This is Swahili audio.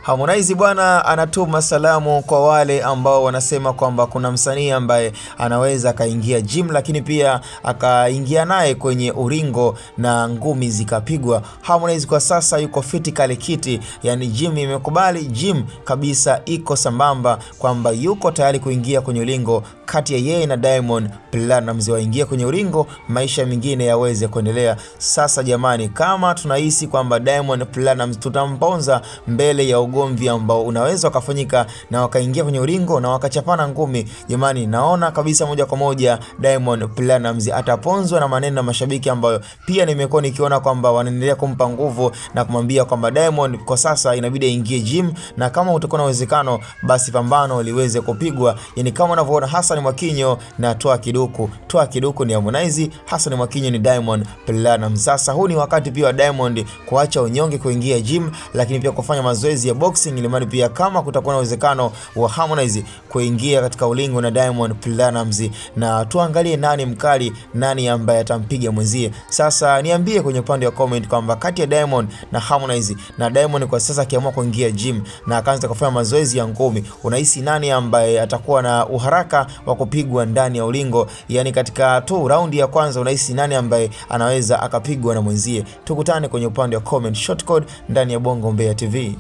Harmonize bwana anatuma salamu kwa wale ambao wanasema kwamba kuna msanii ambaye anaweza akaingia gym, lakini pia akaingia naye kwenye uringo na ngumi zikapigwa. Harmonize kwa sasa yuko fiti kale kiti, yani gym imekubali, gym kabisa iko sambamba kwamba yuko tayari kuingia kwenye ulingo kati ya yeye na Diamond Platnumz, waingie kwenye ulingo, maisha mengine yaweze kuendelea. Sasa jamani, kama tunahisi kwamba Diamond Platnumz tutamponza mbele ya ugomvi ambao unaweza ukafanyika na wakaingia kwenye ulingo na wakachapana ngumi, jamani, naona kabisa moja kwa moja Diamond Platnumz ataponzwa na maneno ya mashabiki ambayo pia nimekuwa nikiona kwamba wanaendelea kumpa nguvu na kumwambia kwamba Diamond kwa sasa inabidi aingie gym, na kama utakuwa na uwezekano basi pambano liweze kupigwa. Yani kama unavyoona Hassan Mwakinyo na Toa Kiduku, Toa Kiduku ni Harmonize, Hassan Mwakinyo ni Diamond Platnumz. Sasa huu ni wakati pia wa Diamond kuacha unyonge, kuingia gym, lakini pia kufanya mazoezi ya boxing, ili mradi pia kama kutakuwa na uwezekano wa Harmonize kuingia katika ulingo na Diamond Platnumz, na tuangalie nani mkali, nani ambaye atampiga mwenzie. Sasa niambie kwenye upande wa comment kwamba kati ya Diamond na Harmonize, na Diamond kwa sasa akiamua kuingia gym na akaanza kufanya mazoezi ya ngumi, unahisi nani ambaye atakuwa na uharaka wa kupigwa ndani ya ulingo? Yani katika tu raundi ya kwanza, unahisi nani ambaye anaweza akapigwa na mwenzie? Tukutane kwenye upande wa comment shortcode ndani ya Bongo Umbea TV.